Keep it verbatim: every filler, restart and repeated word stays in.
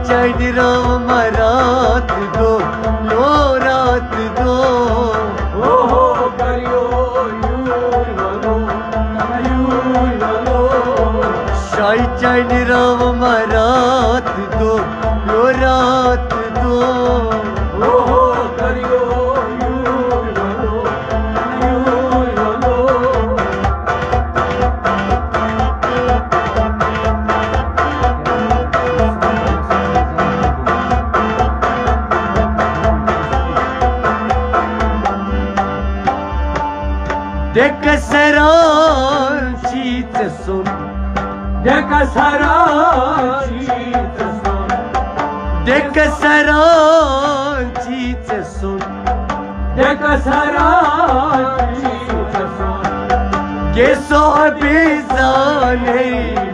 چانہِ رام رات دو، یو رات دو۔ اوہو، کریو یور ولو، یور ولو۔ شاہی چانہِ رام رات دو، یو رات دو۔ اوہو، کریو یور ولو، یور ولو۔ ڈیکس حیران چھی ژےٚ سُن۔ ڈیکس حیران چھی ژےٚ سُن۔ ڈیکس حیران چھی ژےٚ سُن۔ ڈیکس حیران چھی ژےٚ سُن۔ کیسو ابھی زانے۔